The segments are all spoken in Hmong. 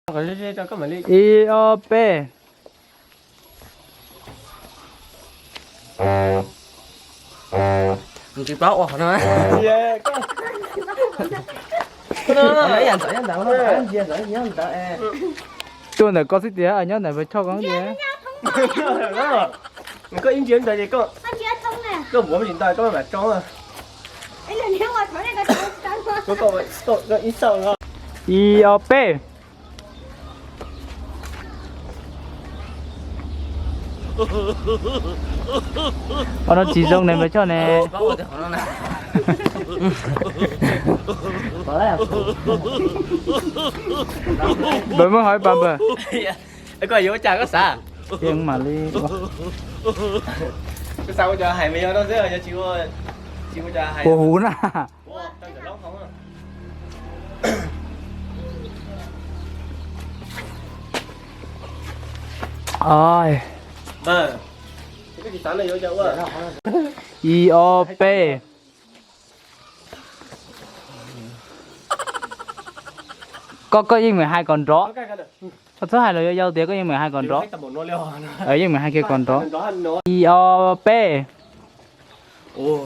Ib, ob, peb. Tsis paub ua qhov no. Tuaj ntawm koj xwb tiag, nyob ntawm peb choj ko tiag. Koj ib ntsia ntawd ces koj, koj muav tsis tau koj mam tso. Ib, ob, peb. Qhov no tsis zoo ne, peb choj ne. Npawg, muab hais pab npawg. Koj yuav ua cas koj xav? Yeej mam li. Koj xav ua cov hais me yog no xwb, yog tsis ua, tsis ua cov hais. Ua huv na. Ib, ob, peb. Koj, koj yeej meem hais kom nrov. Koj txhob hais los yau yau tias koj yeej meem hais kom nrov. Yeej meem hais kiag kom nrov. Ib, ob, peb. Ib,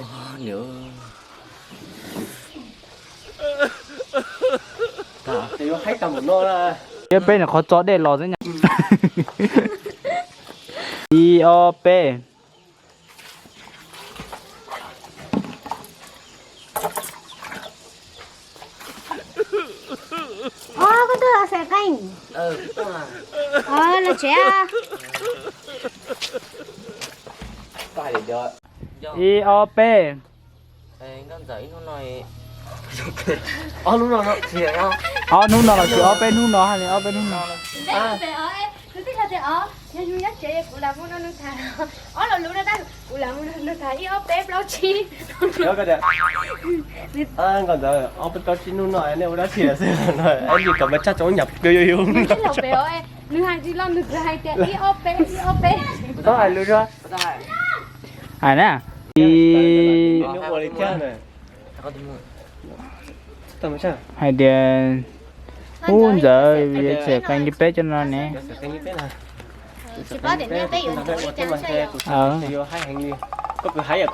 ob, peb nws qhov tso dej los xwb nyab. Ib, ob, peb. Koj tuaj los xav qeej. Los tsev. Ib, ob, peb. Ob hnub no los tsis ob peb hnub no, hais li ob peb hnub no. Nkauj ntxawm, ob peb plaub tsib hnub no nej ua dab tsi xwb, es kom mas tshaj tsoom nyam pw yuv yuv. Nws hais tsis los nws hais tias ib ob peb, ib ob peb. Txhob hais lus zog. Hais na. Ib, hais tias, ub, Ntxawm, tseem qee li peb cov no ne. Koj hais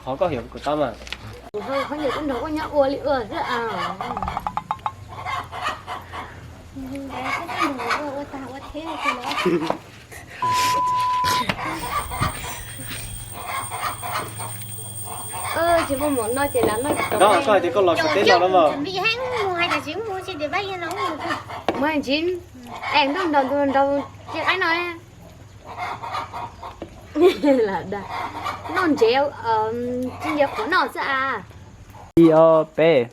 tias koj los teb no los mas. Mus ntsis, es ntuj nraug ntuj nraug cia qaib no. Noj ntsev, tsis ntsev qhuav noj xwb a. Ib ob peb.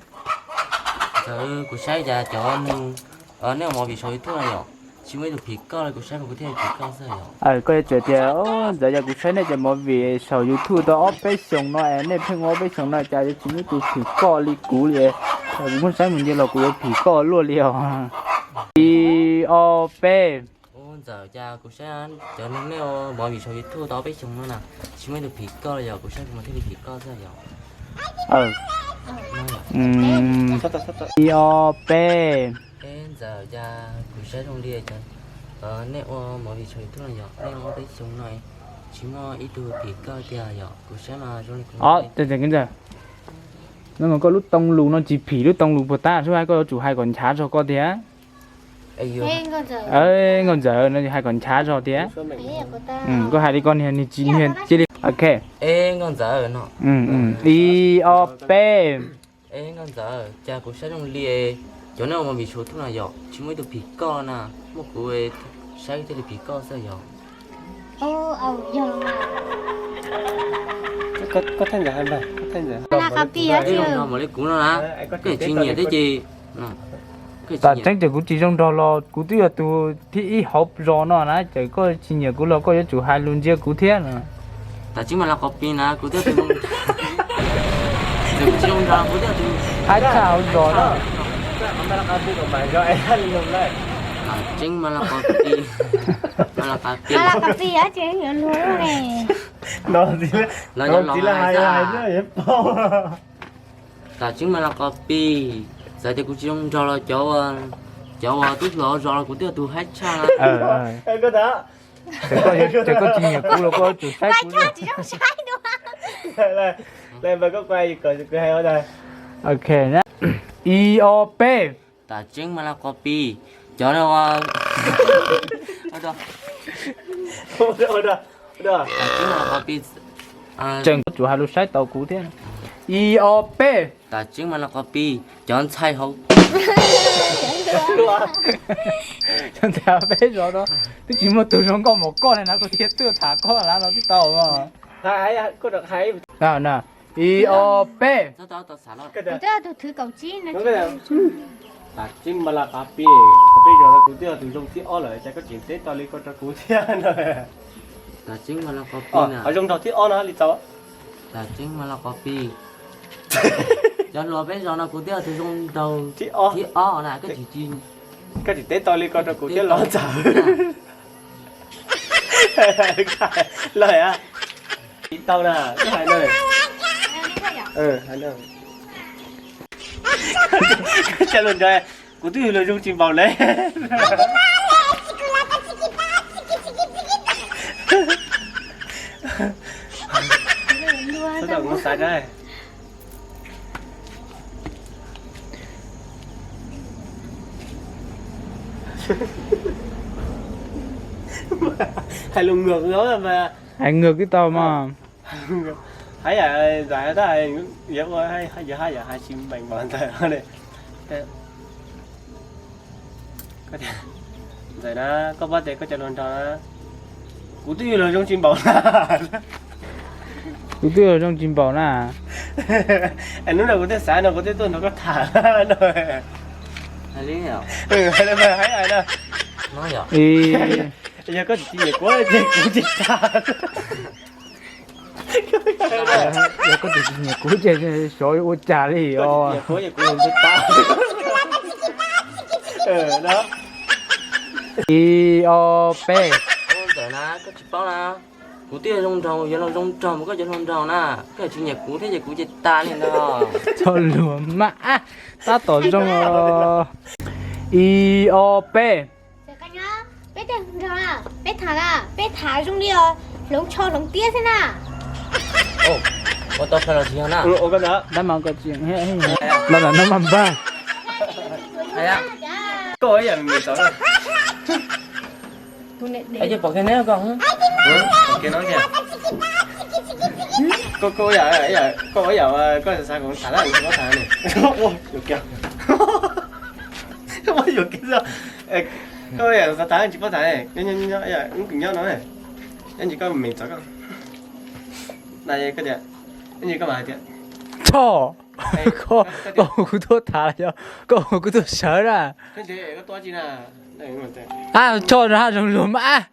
Txawm kuv saib cas cov nej ua movie saum YouTube no yom, tsis muaj ib tug phim koj li, kuv saib kuv thiaj phim koj xwb yom. Koj yuav tsum tias, Ntxawm, yog kuv saib nej cov movie saum YouTube tau ob peb xyoos no es nej pheej ua ob peb xyoos no cas yuav tsis muaj ib tug phim koj li kuv li. Kuv muab saib mus ntsia los kuv yuav phim koj luaj li os. Ib ob peb. Ub, Ntxawm, cas kuv saib cov neeg nej ua movie saum YouTube tau ob peb xyoos no na, tsis muaj ib tug phim koj li yom, kuv saib kuv mas thiaj li phim koj xwb yom. Ib ob peb. Eb, Ntxawm, cas kuv saib zoo li nej ua movie saum YouTube no yom, nej ua ob peb xyoos no tsis muaj ib tug phim koj tiag yom, kuv saib mas zoo li kuv. Ntxawm, koj lub tooj lus no tsis phim lub tooj lus puas tab, sub hais koj yuav tsum hais kom nchav zog koj tiag. Nkauj Ntxawm no hais kom nchav zog tias. Koj hais li koj niag, niag tsis niag cia li. Ok. Ib ob peb. Eb, Nkauj Ntxawm, cas kuv saib zoo li cov nej ua movie saum YouTube no yom, tsis muaj ib tug phim koj na, muaj kuv saib thiaj li phim koj xwb yom. Koj thaij ntawd, koj thaij ntawd. Zoo nraug li kuv no na, koj tsis nyiam thiab ces. Tam tseeb ces kuv tsis zoo nraug los kuv twb yog tus thib ib hauv zos no na, ces koj tsis nyiam kuv los koj yuav tsum hais lus ntsia kuv thiab na. Tam tseeb mas los qhov pis na, kuv twb tus zoo nraug, kuv twb tus hais tshaj hauv zos na. Tam tseeb mas los qhov pis, mas los qhov pis. Los yog los hais. Tam tseeb mas los qhov pis, txawm tias kuv tsis zoo nraug los cov uas Cov uas twb hluas zog los kuv twb yog tus haib tshaj. Ces koj tsis nyiam kuv los koj yuav tsum saib kuv. Ok, ib ob peb. Tam tseeb mas los qos pis, cov no. Tam tseeb mas los qos pis. Tseem koj tsum hais lus saib tau kuv thiab. Ib ob peb. Tam tseeb mas los qos pis, cov ntxhais hauv. Cov ntxhais hauv peb zos no twb tsis muaj tus zoo nkauj npaum koj li na, kuv thiaj tuaj tham koj lawm no twb tau mas. Ib ob peb. Tam tseeb mas los qos pis, peb zos no kuv twb yog tus zoo thib ob lawm, cas koj tseem teb tau li ko rau kuv thiab no. Tam tseeb mas los qos pis, zoo nraug thib ob no li tau. Tam tseeb mas los qos pis, cov hluas peb zos no kuv twb yog tus zoo nraug thib ob na, koj tsis, koj tsis teb tau li ko rau kuv thiab los txawm. Los a, tsis tau na, koj hais no. Hais no. Cas luag nrog kuv twb yog luag zoo tsis npaum li. Xav tau kuv xav na. Hais lus ngược no mas. Hais ngược twb tau mas. Hais yam ntxawm tab yuav ua, yuav hais yam hais tsis meem npaum ntxawm li. Ntxawm na, koj paub tias koj cov hluas nraug na, kuv twb yog luag zoo tsis npaum na. Kuv twb yog luag zoo tsis npaum na. Es hnub no kuv twb xav no kuv twb tuaj nrog koj tham no. Hais no, yog koj tsis nyiam kuv ces kuv tsis tham. Yog koj tsis nyiam kuv ces xyov yuav ua cas li os. Ib ob peb. Ntxawm na, koj tsis paub na, kuv twb yog zoo nraug, yuav los zoo nraug mas koj cov hluas nraug na, koj tsis nyiam kuv thiab ces kuv ces tas li ntag. Txhob luag mas, tab tom zoo os. Ib ob peb. Peb tham na, peb tham zoo li os, hloov tsho hloov tiab xwb na. Ua tau los tsis yog na. Dab mas koj tsis, los ntawm no mas npawg. Koj ua ib yam me txav. Pom kiag neb koj. Koj ua ib yam, koj ua ib yam koj xav kom tham na, koj tham ni. Koj ua yam xav tham tsis paub tham, nyob nyob no, ib ntsis koj me txav koj. Koj tias, ib ntsis koj mam hais tias, Tshoj, koj hu kuv tuaj tham los yog koj hu kuv tuaj sawv na? Ab, Tshoj no haj zoo luag mas.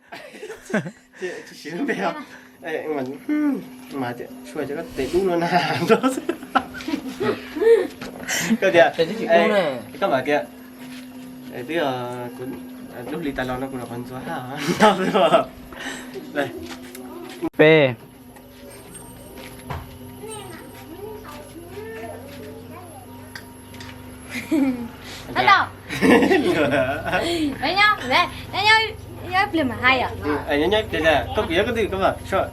Koj tias, koj mam tias, twb yog kuv lub hli tas los no kuv los qhov ntxuav haj no xwb. Peb. Nyob nyob pliag mas hais yom. Koj kuv yog koj twg koj mas, koj